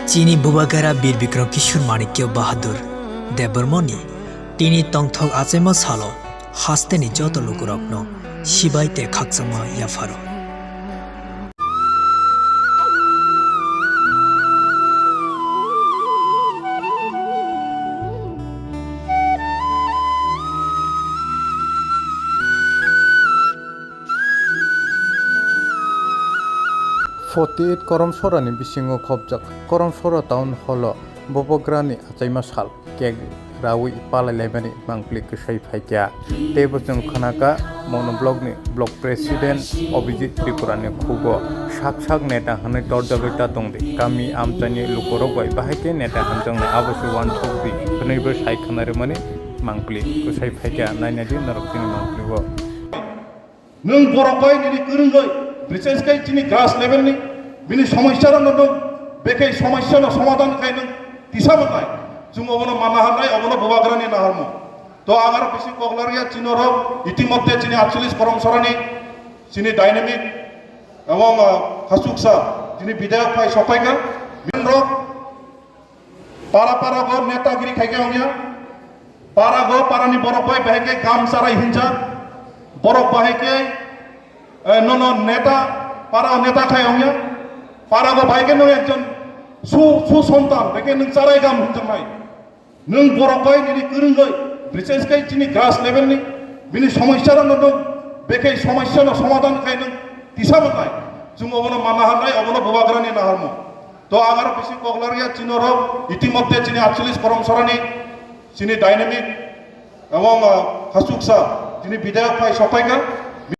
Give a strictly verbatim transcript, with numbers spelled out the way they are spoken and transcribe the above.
Chini Bubagra Bir Bikram Kishore Manikya Bahadur Debbarmani tini tongthok achaima salo hasteni joto lukurokno sibai tei khakchangma yapharo. Forty eight Koromsorani bisingo khopjak Koromsora Town Hall-o Bubagrani achaima sal cake raui palailaimani mangpili kwsai phaikha. Teibo chwng khnakha Mono Block-ni Block President Abhijit Tripurani khugo sak sak neta hwnwi torjagwi ta tongdi. Kami amchaini lukurok bai bahai khe neta hamjaknai, abo se uansukdi hwnwibo sai khna rwmani mangpili kwsai phaikha. Nainadi norok chini mangpili-o. Nwng borok bai nini kwrwngwi, bises khe chini grass level ni bini somosya rokno nwng bekhai somosya no somadhan khai nwng tisa manai. Chwng obono mana hamnai, obono Bubagrani naharmung. To ang aro bisi kok larya chini rok itimodhye chini atchollish Koromsorani chini dynamic ebong, ah, khachuksa chini bidhayok phai sokphaikha. Min rok Para para go netagiri khaikhe ongya. Para go para ni borok bai bahai khe gam charai hinjak. Borok bahai khe, eh, nono neta, para o neta khai ongya. Para go bahai khe no ekjon su, su sontan, bahai khe nwng charai gam hinjaknai. Nwng borok bai nini kwrwngwi, bises khe chini grass level ni, bini somosya rokno nwng, bekhai somosya no somadhan khai nwng tisa manai. Chwng obono mana hamnai, obono Bubagrani naharmung. To ang aro bisi kok larya chini rok itimodhye chini atchollish Koromsorani chini dynamic ebong, ah, khachuksa chini bidhayok phai sokphaikha.